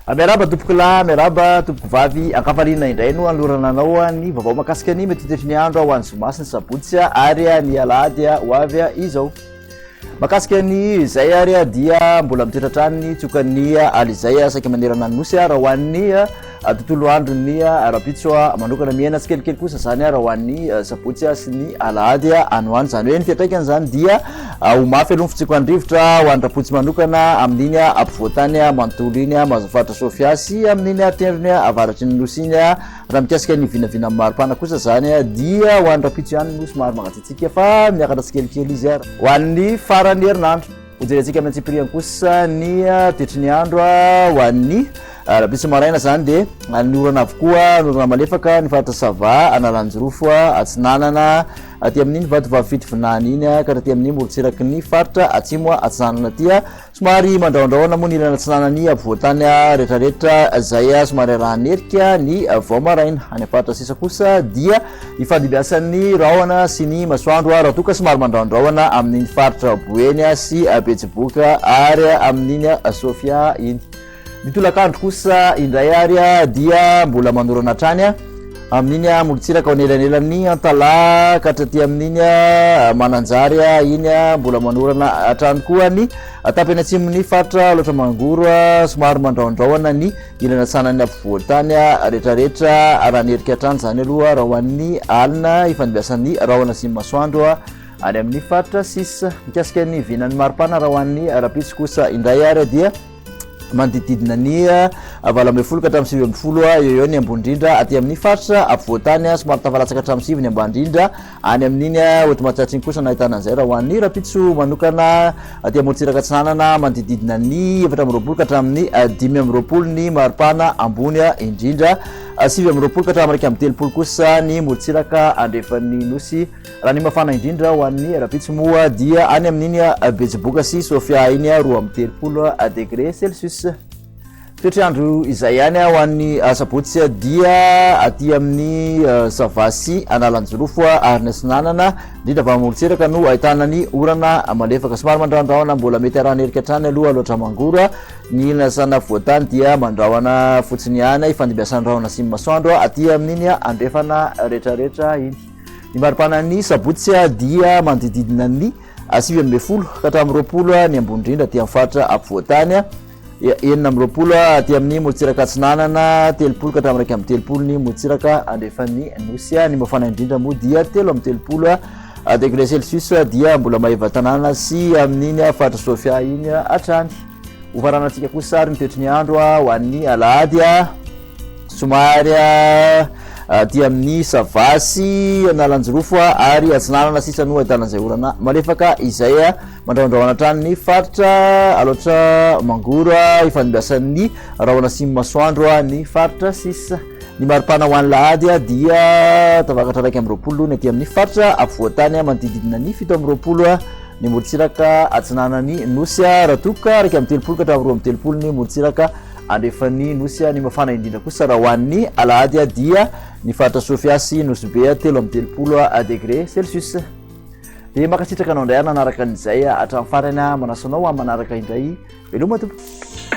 Miarahaba tompoko lahy, miarahaba tompoko vavy, ankafaliana indray no anolorana anao ny vaovao mahakasika ny mety ho toetry ny andro ho an'ny zoma sy ny sabotsy ary ny alahady ho avy izao. Mahakasika ny izay ary dia mbola mitoetra hatrany ny tsiokan'ny alizay saika manerana ny nosy raha ho an'ny tontolo andron'ny rahampitso manokana. Mihena tsikelikely kosa izany raha ho an'ny sabotsy sy ny alahady any ho any. Izany hoe ny fiantraikany izany dia ho mafy aloha ny fitsiokan'ny rivotra ho an'ny rahampitso manokana amin'iny ampovoantany manontolo iny, mahazo ny faritra Sofia sy amin'iny tendrony avaratry ny nosy iny. Raha mikasika ny vinavinan'ny maripana kosa izany dia ho an'ny rahampitso ihany no somary mangatsiatsiaka fa miakatra tsikelikely izy ary ho an'ny faran'ny herinandro. Hojerentsika amin'ny antsipiriany kosa ny toetry ny andro ho an'ny rahampitso maraina izany dia ny orana avokoa, ny orana malefaka ny faritra Sava, Analanjirofo, Atsinanana, aty amin'iny Vatovavy Fitovinany iny ka hatraty amin'ny morontsiraky ny faritra Atsimo Atsinanana aty. Somary mandrahondrahona moa ny ilany atsinanan'ny afovoantany rehetrarehetra izay somary arahan'erika ny vao maraina. Any am-paritra sisa kosa dia ifandimbiasan'ny rahona sy ny masoandro raha toa ka somary mandrahondrahona amin'iny faritra Boeny sy Betsiboka ary amin'iny Sofia iny. Ny tolakandro kosa indray ary dia mbola manorana hatrany amin'iny morontsiraka ao anelanelan'ny Antalaha ka hatraty amin'iny Mananjary iny. Mbola manorana hatrany koa ny tapany atsimon'ny faritra Alaotra Mangoro, somary mandrahondrahona ny ilany atsinanan'ny afovoan-tany rehetrarehetra. Raha ny erika hatrany izany aloha raha ho an'ny alina ifandimbiasan'ny rahona sy ny masoandro any amin'ny faritra sisa. Mikasika ny vinan'ny maripana raha ho an'ny rahampitso kosa indray ary dia manodidididina ny 18 ka hatramin'ny 19 eo eo ny ambony indrindra aty amin'ny faritra afovoan-tany, somary tafalatsaka hatramin'ny 9 ny ambany indrindra any amin'iny Haute Matsiatra iny kosa no ahitana an'izay. Raha ho an'ny rahampitso manokana aty amorontsiraka atsinanana, manodidididina ny 24 ka hatramin'ny 25 ny maripana ambony indrindra, 29 ka hatramin'ny 31 kosa ny morontsiraka andrefan'ny nosy. Raha ny mafana indrindra ho an'ny rahampitso moa dia any amin'iny Betsiboka sy Sofia iny 32 degré celsius. Toetr'andro izay ihany ho an'ny asabotsy dia aty amin'ny Sava sy Analanjirofo ary ny Atsinanana, indrindra fa amorontsiraka no ahitana ny orana malefaka. Somary mandrahondrahona mbola mety arahan'erika hatrany aloha Alaotra Mangoro. Ny ilana afovoan-tany dia mandrahona fotsiny ihany, ifandimbiasan'ny rahona sy ny masoandro aty amin'iny andrefana rehetrarehetra iny. Ny maripanan'ny sabotsy dia manodididina ny 19 ka hatramin'ny 20 ny ambony indrindra aty amin'ny faritra afovoan-tany, 26 aty amin'ny morontsiraka atsinanana, 30 ka hatramin'ny 31 ny morontsiraka andrefan'ny nosy. Ny mafana indrindra moa dia 33 degré celsius dia mbola Maevatanàna sy amin'iny faritra Sofia iny hatrany. Hofaranantsika kosa ary ny toetry ny andro ho an'ny alahady. Somary aty amin'ny Sava sy Analanjirofo ary Atsinanana sisa no ahitana izay orana malefaka izay mandrahondrahona hatrany ny faritra Alaotra Mangoro, ifandimbiasan'ny rahona sy masoandro ny faritra sisa. Ny maripana ho an'ny lahady dia tafakatra 21 ny aty amin'ny faritra afovoan-tany, manodididina ny 27 ny morontsiraka atsinanan'ny nosy, raha toa ka 31 ka hatramin'ny 32 ny morontsiraka Andrefan'ny Nosy. Ny mafana indrindra kosa raha ho an'ny alahady dia ny faritra Sofia sy Nosy Be, 33 degré celsius. Dia mankasitraka anao indray nanaraka an'izay hatramin'ny farany. Manasa anao amin'ny manaraka indray. Veloma tompoko.